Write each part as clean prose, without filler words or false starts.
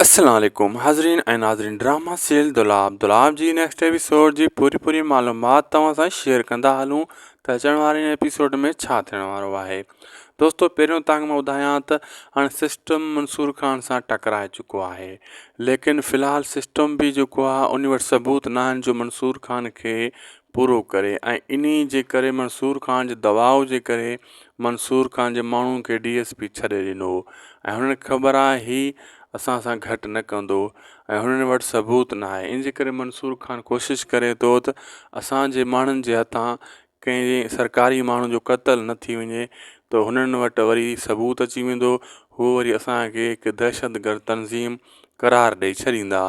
السلام عليڪم حاضرين ۽ ناظرين ڊراما سيريل دولاب دولاب جي نيڪسٽ ايپيسوڊ جي پوري پوري معلومات توهان سان شيئر ڪندا هلون ته اچڻ واري ايپيسوڊ ۾ ڇا ٿيڻ وارو آهي دوستو پهريون توهان کي مان ٻڌايان ته هاڻي سسٽم منصور خان سان ٽڪرائي چڪو آهي ليڪن في الحال سسٽم به جيڪو آهي ان وٽ ثبوت نه آهن جو منصور خان کي پورو ڪري ۽ انهي جي ڪري منصور خان جي دٻاء جي ڪري منصور خان جي ماڻهن کي ڊي ايس پي ڇڏي ڏنو ۽ هنن کي خبر آهي هي اسان سان گهٽ نه ڪندو ۽ هنن وٽ ثبوت نه آهي ان جي ڪري منصور خان ڪوشش ڪري ٿو ته اسان جي ماڻهن جي هٿان ڪنهن سرڪاري ماڻهو جو قتل نه ٿي وڃي ته هنن وٽ وري ثبوت اچي ويندو هو وري اسان کي هڪ دهشتگرد تنظيم قرار ڏئي ڇڏيندا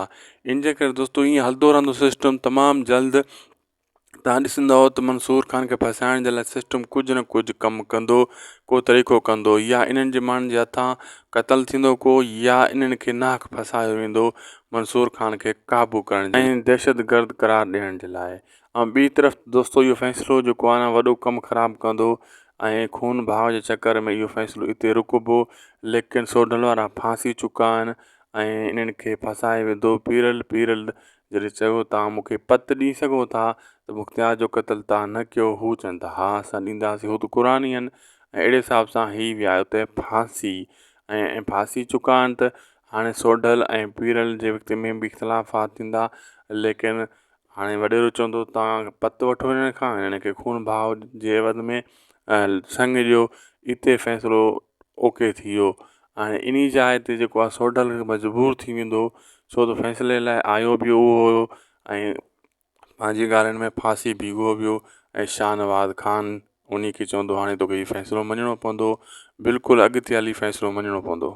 ان جي ڪري دوستو ائين هلندو رهندو سسٽم تمام جلد توهان ڏسندؤ ته منصور خان کي ڦاسائڻ جي لاء سسٽم ڪجهه نه ڪجهه ڪم ڪندو ڪو طريقو ڪندو يا انهن جي ماڻهن جي هٿان قتل ٿيندو ڪو يا انهن کي ناحق ڦاسايو ويندو منصور خان کي قابو ڪرڻ جي ۽ دهشتگرد قرار ڏيڻ جي لاء ۽ ٻي طرف دوستو اهو فيصلو جيڪو آهي نه وڏو ڪم خراب ڪندو ۽ خون ڀاء جي چڪر ۾ اهو فيصلو اتي رڪبو ليڪن سوڍل وارا ڦاسي چڪا آهن ۽ انهن کي ڦاسائي وڌو پيرل پيرل جڏهن چيو توهان مون کي پت ڏئي سگهو ٿا ته مختيار جو قتل توهان نه ڪيو هو چون ٿا ها اسان ڏينداسين هو ته قرآني آهن ۽ اهڙي حساب سان هي ويا اتي ڦاسي ۽ ڦاسي چڪا آهن ته هاڻي سوڍل ۽ پيرل جي وچ ۾ به اختلافات ٿيندا ليڪن هاڻي وڏيرو چوندو توهان پت وٺو هنن کان هنن کي خون ڀاء جي عيوض ۾ سڱ ڏيو اتي فيصلو اوڪي ٿي ويو هاڻي انهي جاء تي جيڪو آهي سوڍل مجبور ٿي ويندو ڇو ته فيصلي لاء آيو به اهو هيو ۽ پنهنجي ڳالهين ۾ ڦاسي به اهو ويو ۽ شاهنواز خان انهي کي چوندو هاڻي توکي هي فيصلو مڃڻو پوندو بلڪل اڳتي هلي فيصلو مڃڻو پوندو.